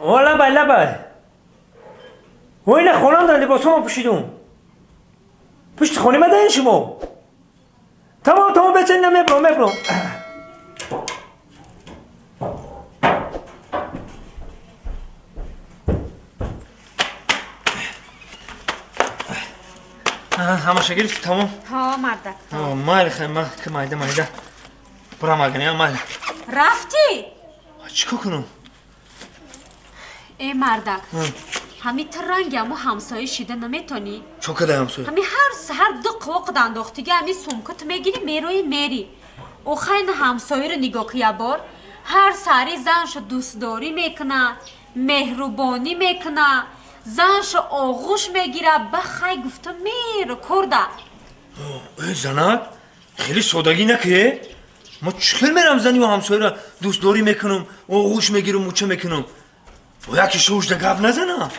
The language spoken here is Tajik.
О, лабай, лабай. Ой, на хонам дар либосҳомо пӯшидум. Пушти хони мадаин шумо. Тамом, тамом, бечен, на мебром, мебром. Ҳамаша гирифти, тамом? Ҳо, мардак. Майли, хай, ма ки майда майда бурам, агани, майли. Рафтӣ? Чӣ кор кунам? Э, мардак, ҳами ту ранги ҳамо ҳамсоя шида наметонӣ. Чо кадай ҳамсоя? Ҳами ҳар саҳар ду қувоқ андохтига, ҳами сумка ту мегирӣ, мерои, мери. Охайна ҳамсояро нигоҳ ки, ябор ҳар саҳари заншо дӯстдорӣ мекуна, меҳрубонӣ мекуна, заншо оғӯш мегира, ба хай гуфта меро корда. Э, занак, хеле содагӣ наке. Ма чӣ хел мерам, зани ҳамсояро дӯстдорӣ мекунам, оғӯш мегирам, муча мекунам, бо яке шӯшда гап назанам.